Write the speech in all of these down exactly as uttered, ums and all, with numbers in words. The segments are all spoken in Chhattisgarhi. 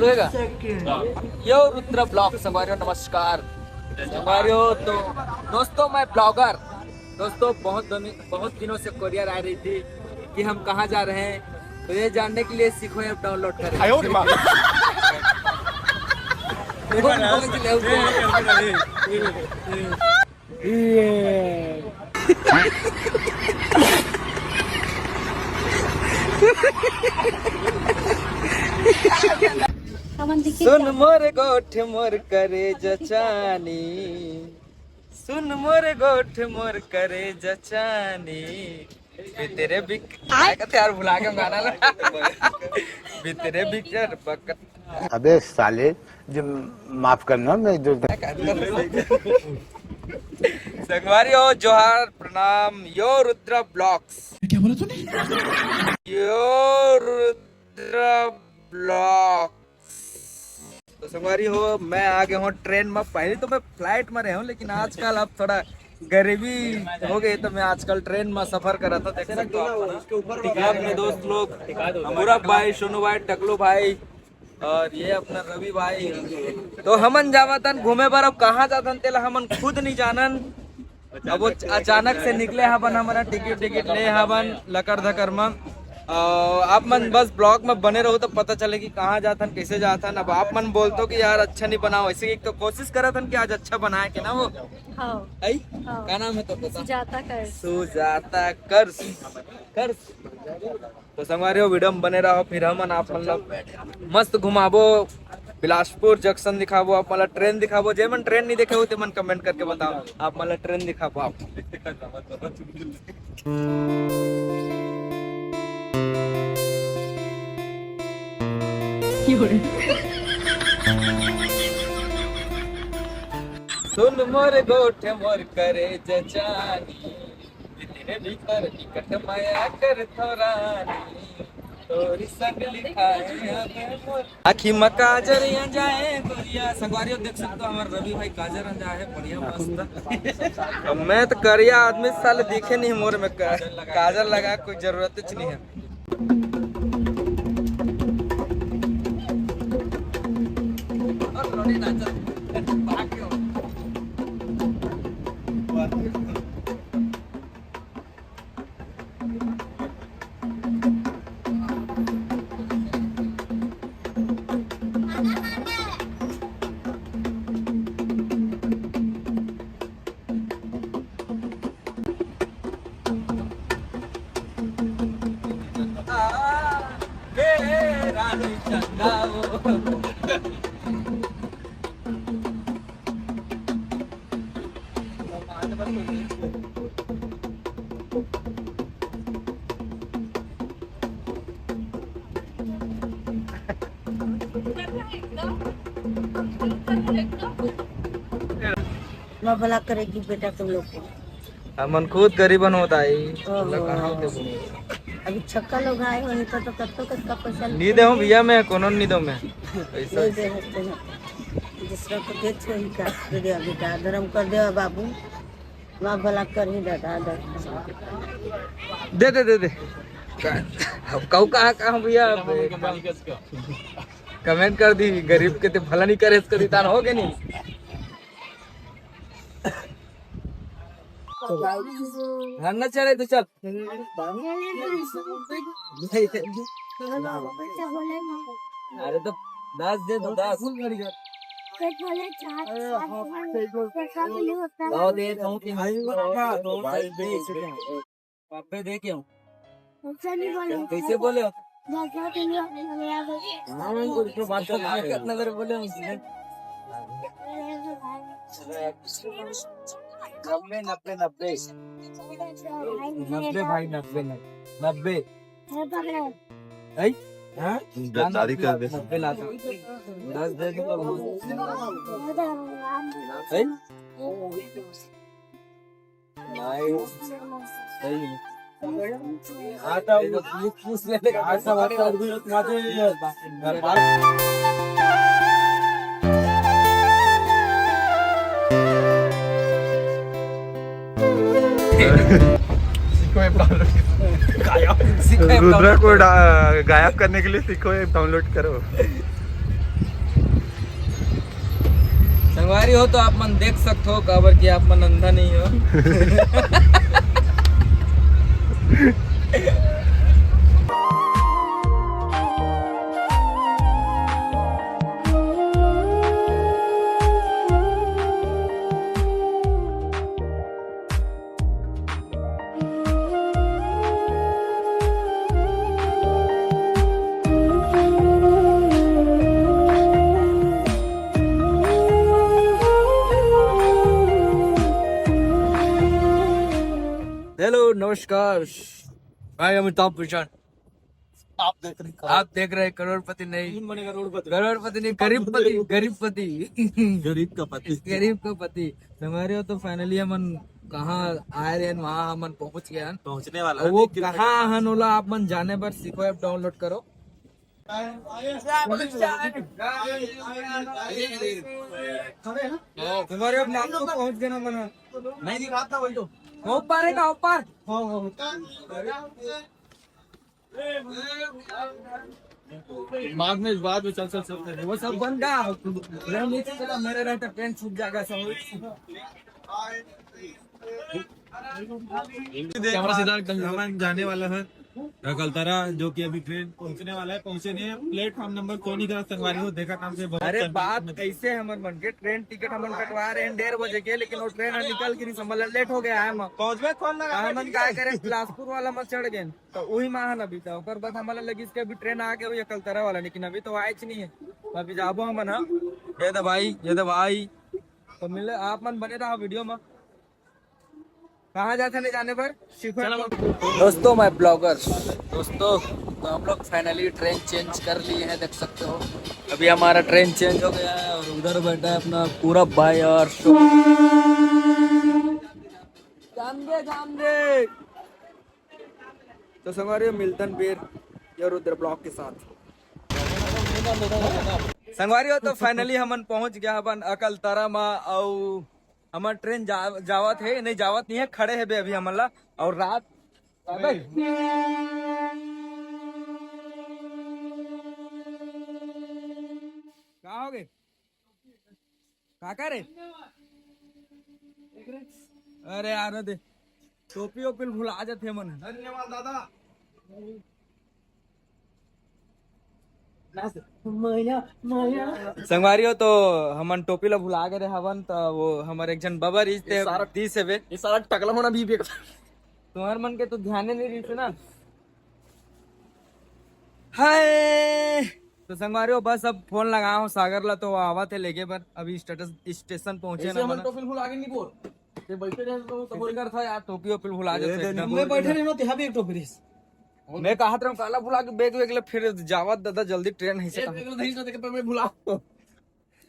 होएगा। यो रुद्र ब्लॉग संगवारियों, नमस्कार संगवारियों। तो दोस्तों, मैं ब्लॉगर, दोस्तों, बहुत दिन, बहुत दिनों से क्वेरी आ रही थी कि हम कहाँ जा रहे हैं। तो ये जानने के लिए सीखो ऐप डाउनलोड करें। आयो रे माँ। सुन मोर गोठ मोर करे जचानी, सुन मोर गोठ मोर करे जचानी, भीतरे बिक, क्या कहते यार, भुला के गाना ला। भीतरे बिकर बकत। अबे साले, जो, माफ करना, मैं जो संगवारी हो, जोहार, प्रणाम, यो रुद्र ब्लॉग्स। क्या बोला तूने? यो रुद्र ब्लॉग्स। तो संगवारी हो, मैं आ गया हूँ ट्रेन में। पहले तो मैं फ्लाइट में रहे हूँ, लेकिन आजकल अब थोड़ा गरीबी हो गई, तो मैं आजकल ट्रेन में सफर करा था। देख सकते हो आप, अपने दोस्त लोग, अमूरब भाई, सोनू भाई, टकलू भाई, और ये अपना रवि भाई। तो हमन जावतन घूमे बर। अब कहाँ जातन, तेला हमन खुद नहीं जानन। अब वो अचानक से निकले हवन, हमारा टिकट टिकट ले हवन लकर धकर में। और आप मन बस ब्लॉग में बने रहो, तो पता चले कि कहाँ जातन, कैसे जातन। अब आप मन बोलते हो कि यार, अच्छा नहीं बनाओ, ऐसे एक तो कोशिश करत हन कि आज अच्छा बनाए के ना वो। हाँ। आई? हाँ। क्या नाम है तो बता। सुजाता कर। सुजाता कर। कर। तो संगवारी हो, वीडियो में बने रहो, फिर हमन आप मन ला मस्त घुमाबो, बिलासपुर जंक्शन दिखाबो, आप मन ला ट्रेन दिखाबो। जे मन ट्रेन नहीं देखे हो, ते मन कमेंट करके बताओ, आप मन ला ट्रेन दिखाबो आप। सुन मोर गोठ मोर करे जचानी, तेरे भीतर निकट माया कर थोरानी, तोरी संग लिखाए हवे मोर। आँखी में काजर अंजाए गोरिया। संगवारी हो, देख सकते हो, हमारे रवि भाई काजर अंजाए है, बढ़िया मस्त। अब मैं तो करिया आदमी, साले दिखे नहीं मोर में का-, काजर लगा कोई जरूरत ही नहीं है। मैं भला करेगी बेटा तुम लोग को। हमन खुद गरीबन होत आई, ओहो। तोला कहाँ देबो? अभी छक्का लोग आए हो, नहीं तो, तो कत्तो कत्तो पैसा नी देहूँ भैया, मैं कोनो नी देहूँ मैं। पैसा नहीं दे सकते हैं। दूसरा को दे छोड़ी का, दे दे बेटा, धर्म कर दे बाबू। मैं भला कर ही दादा, दे। दे, दे, दे, दे। का-, अब कहू कहाँ, कहाँ भैया? कमेंट कर दी, गरीब के ते भला नहीं करे, इसका दितान हो के नहीं? हाँ, ना चले तो चल। अरे तो दस दे दो, दस। दो दे, दो के। अबे दे क्यों? कैसे बोले हो? हाँ, उसको बात कर, कितना देर बोले हम उसने? नब्बे, नब्बे, नब्बे। नब्बे भाई, नब्बे, नब्बे। भाई? हाँ? गद्दारी कर दे। नब्बे लाता। दस दे दो। भाई? नाही. सही है. आता हूँ, पूछ, पूछ लेने का. आता हूँ, आता हूँ, अभी रुक, माझे. सीखो ऐप डाउनलोड. गायब. सीखो ऐप रुद्रा डाउनलोड. को डा-, गायब करने के लिए सीखो ऐप डाउनलोड करो. संगवारी हो तो आप मन देख सकते हो, काबर कि आप मन अंधा नहीं हो। हेलो, नमस्कार। मैं अमिताभ बच्चन। आप देख रहे हैं, आप देख रहे हैं करोड़पति नहीं। कौन बनेगा करोड़पति? करोड़पति नहीं, गरीबपति, गरीबपति। गरीब का पति। गरीब का पति। संगवारी हो तो finally हमन कहाँ आए रहे, वहाँ हमन पहुँच गए हन। पहुँचने वाला और है, वो लेकिन कहाँ हन, ओला आप मन जाने बर सीखो app download करो। संगवारी हो, अब नाम तो पहुँच गए ना मन। नहीं दिखाता वही तो। ऊपर है का ऊपर? हाँ, हाँ। बाद में, बाद में चल, चल, चल, चल। वो सब बन गया। मेरा नीचे चला, मेरा रहता ट्रेन छूट जाएगा सब। कैमरा सीधा एकदम। हमन जाने वाला है अकलतरा, जो कि अभी ट्रेन पहुंचने वाला है, पहुंचे नहीं है। प्लेटफॉर्म नंबर कोई नहीं करा, संगवारी हो, देखा नाम से बहुत अरे, बात ऐसे है, हमर मन के ट्रेन टिकट हमन कटवा रहे हैं डेढ़ बजे के, लेकिन वो ट्रेन निकल के नहीं, समझ लेट हो गया है। हम पहुंचबे कौन लगा हमन का करे, बिलासपुर वाला में चढ़ गए। तो उही मा हन अभी, तो ओकर बाद हमला लगिस कि अभी ट्रेन आ के हुई अकलतरा वाला, लेकिन अभी तो आएच नहीं है। अभी जाबो हमन, हाँ। ये दे भाई, ये दे भाई। तो मिले, आप मन बने रहा वीडियो में। कहाँ जाते नहीं जाने पर? शिखर। दोस्तों, मैं ब्लॉगर। दोस्तों, तो हम लोग finally ट्रेन चेंज कर लिए हैं, देख सकते हो। अभी हमारा ट्रेन चेंज हो गया है और उधर बैठा है अपना पूरा भाई और शो। जान दे, जान दे। तो संगवारी हो, मिलतन फिर ये रुद्र ब्लॉग के साथ। संगवारी हो, तो finally हमन पहुंच गया हवन अकलतरा मा, अउ हमर ट्रेन जा, जावत है, नहीं जावत नहीं है, खड़े है बे अभी हमन ला। और रात, अबे। का हो गए? काका रे? अरे यार, दे। टोपी ओपी भुला जाथे मन। धन्यवाद दादा। मया, मया। संगवारी हो, तो हमन टोपी ला भुला गए हवन, तो वो हमर एक झन बबर इज ते ये सारा दिस हेबे। ये सारा टकला मन अभी भी। तुम्हार मन के तो ध्यान नहीं रही ना। हाय। तो संगवारी हो, बस अब फोन लगाओ सागर ला, तो वो आवत है लेके, पर अभी स्टेटस, स्टेशन पहुंचे ऐसे ना हमन बना। टोपी भुला के नहीं बोल। ते बैठे रहे तो सब बोल कर था यार, टोपी ओपी भुला ए, जाते दे, एकदम। मैं बैठे रहे ना, ते भी एक टोपी रहीस। मैं कहत रहूं, काला भुला के बैग वैग ले फिर जावत दादा, जल्दी ट्रेन है से ए, कहा। बैग नहीं तो देखे, पर मैं भुला। वो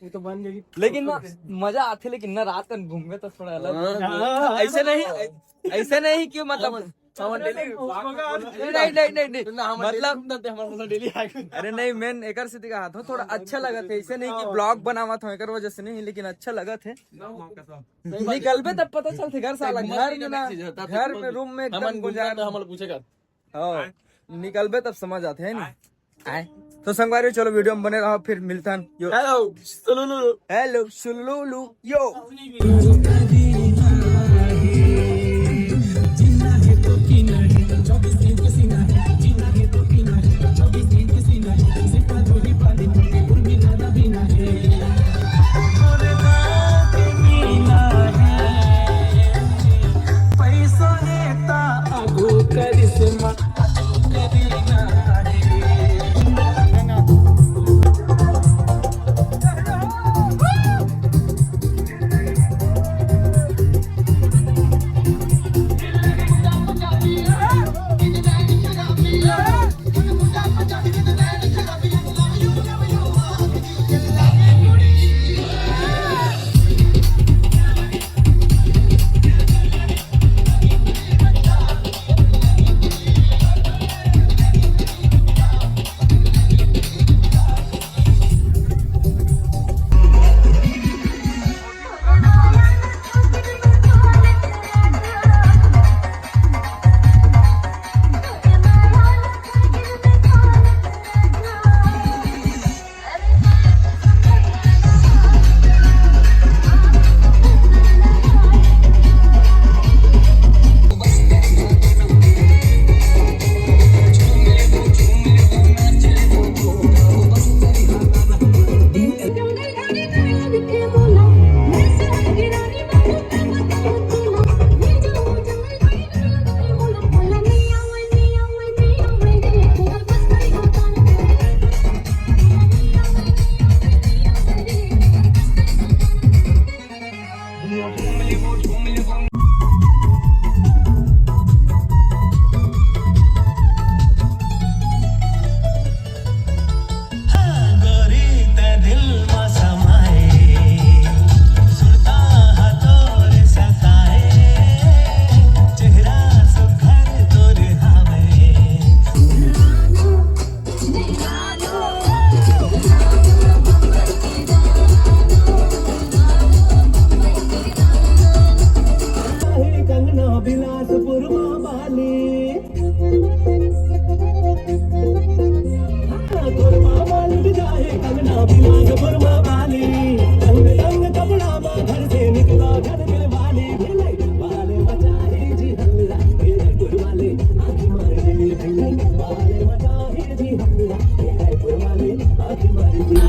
तो बन जाएगी। लेकिन ना, मजा आथे, लेकिन ना रात कन घूमबे तो थोड़ा अलग। हाँ। ऐसे नहीं, ऐसे नहीं कि मतलब, हाँ, हाँ, नहीं, नहीं, नहीं, नहीं। ना, हम मतलब, daily घूमते हैं, हमारे पास daily आके। अरे नहीं, मैं एकर से कहा था, थोड़ा अच्छा लगा था, ऐसे नहीं कि ब्लॉग बनावा था, एकर वजह से नहीं, लेकिन अच्छा लगा था। सही बात है। निकलबे तब पता चलते घर साला, एक मस्त घर में ना, चीज है, तब घर में, रूम में एकदम गुंजारा। हमारे पूछेगा। हाँ, निकलबे तब समझ आते हैं नी। आए। तो संगवारी, चलो वीडियो में बने रहो, फिर मिलता है। यो। हेलो, सुलुलु। हेलो, सुलुलु। यो। चाहे कंगना भी मांग बुरमा वाली, रंग रंग कपड़ा मा घर से निकला घर में वाली भी लाइट वाले मचाए जी हल्ला, ए रायपुर वाले आंख मार दे, लाइट वाले मचाए जी हल्ला, ए रायपुर वाले आंख मार दे।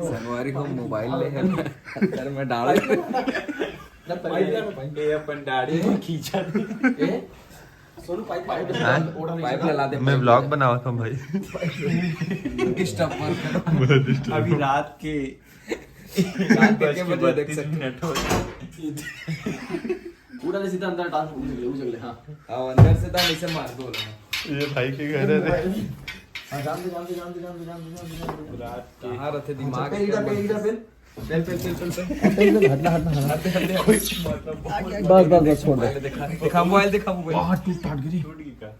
संगवारी हो, मोबाइल ले हे, पत्थर में डाल। ये अपन दाढ़ी में खींचा। ए? सोनू, पाइप, पाइप हाँ? पाइप ला दे, मैं पाइप vlog ला। बनावत हूँ भाई। Disturb मत करो। बहुत disturb। अभी रात के, रात के बज के बजे देख बत्तीस सकते हो। मिनट हो गए। पूरा ले सीधा अंदर डाल, उजगले, उजगले, हाँ। आओ, अंदर से डाल, इसे मार दो ना। ये भाई के घर है रे। हाँ, जान दे, जान दे, जान दे। रात के कहाँ रहते दिमाग पे, एकदम इधर, पे, इधर, पे। चल, चल, चल, चल, चल। हट, हट, हट, हट। हट, हट, हट। मतलब, बस, बस, बस, छोड़ दे। दिखा, दिखा, मोबाइल दिखा, मोबाइल। आह, टूट, फाट गिरी। टूट गई का?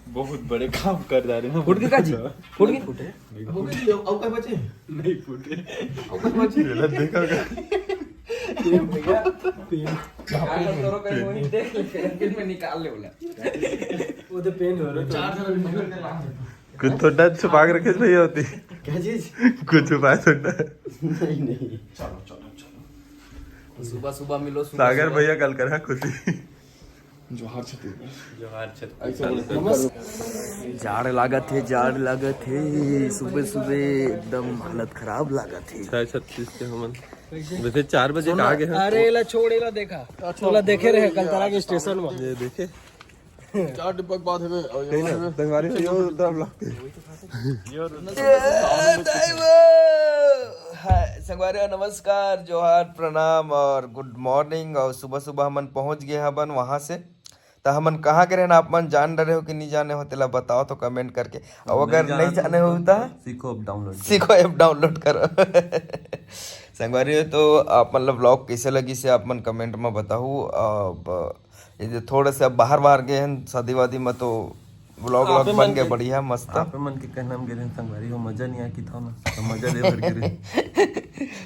बहुत बड़े काम कर डारे ना। फूट गई का जी? फूट गई? नहीं फूटे। हो गई, अब क्या बचे? नहीं फूटे। अब क्या बचे? ये ला देखा का? पेन भैया, पेन। कागज तोरो कहीं वहीं देख ले, फिर मैं निकाल ले बोला। वो तो पेन हो रहा है। चार सौ रुपये निकल के ला। कुछ थोड़ा छुपा के रखे भैया होती। क्या चीज? कुछ छुपाए थोड़ा। नहीं, नहीं। चलो, चलो, चलो। सुबह सुबह मिलो, सुबह सागर सुबह। भैया कल कर खुशी। जोहार छत्तीसगढ़। जोहार छत्तीसगढ़। ऐसे बोलो, नमस्कार। जाड़ लागत हे, जाड़ लागत हे, सुबह सुबह एकदम हालत खराब लागत हे। छह छत्तीस के हमन वैसे चार बजे कहाँ गए हैं? अरे, एला छोड़, एला देखा। अच्छा, तोला देखे रहे कलतरा के स्टेशन में। ये देखे? चार डिब्बा के बाद हवे, और ये नहीं ना, हवे। संगवारी हो, यो तरफ लगते। ये और ए, दाई वो। हाय, संगवारी हो, नमस्कार, जोहार, प्रणाम और good morning। और सुबह सुबह हमन पहुंच गए हबन वहां से। त हमन कहाँ के रहन, आप मन जान डरे हो कि नहीं जाने हो, तेला बताओ तो comment करके। और अगर नहीं जाने हो त सीखो app download करो। सीखो app download करो। संगवारी हो, तो आप मन ला vlog कैसे लगिस हे, आप मन comment में बताहू। अब ये जो थोड़ा से अब बाहर बाहर गए हैं शादी वादी में, तो vlog vlog आपे बन मन गए के, बढ़िया मस्त। आपे मन के कहना में गिरे संगवारी हो, मजा नहीं आया कि था ना, तो मजा ले भर गिरे।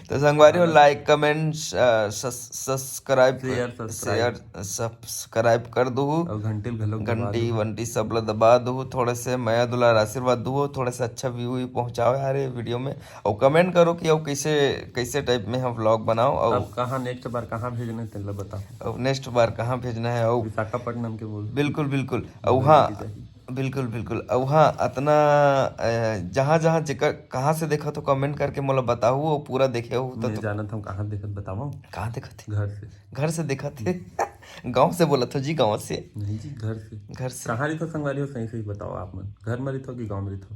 तो संगवारी हो, like, comment, अ, सस-, subscribe, share, subscribe। Share, subscribe कर दू। और घंटी घलो दबा घंटी दू। वंटी सब ला दबा दू। थोड़े से मया दुलार आशीर्वाद दू, थोड़े से अच्छा view भी पहुंचाओ यार ये video में। और comment करो कि अब कैसे, कैसे type में हम vlog बनाओ। और अब कहाँ next बार कहाँ भेजना है, तेला बताओ। अब next बार कहाँ भेजना है? और विशाखापट्टनम के बोल। बिल्कुल, बिल्कुल। और हाँ, बिल्कुल, बिल्कुल। और हाँ, अतना, अ, जहाँ, जहाँ जेकर, कहाँ से देखा तो comment करके मोला बताहू, और पूरा देखे हो तो, मैं तो जानत हूँ कहाँ देखत, बतावो। कहाँ देखत हे? घर से। घर से देखत हे? गाँव से बोलत हो जी, गाँव से। नहीं जी, घर से। घर से। कहाँ रहिथो संगवारी हो, सही, सही बताओ आप मन। घर में रहिथो कि गाँव में रहिथो?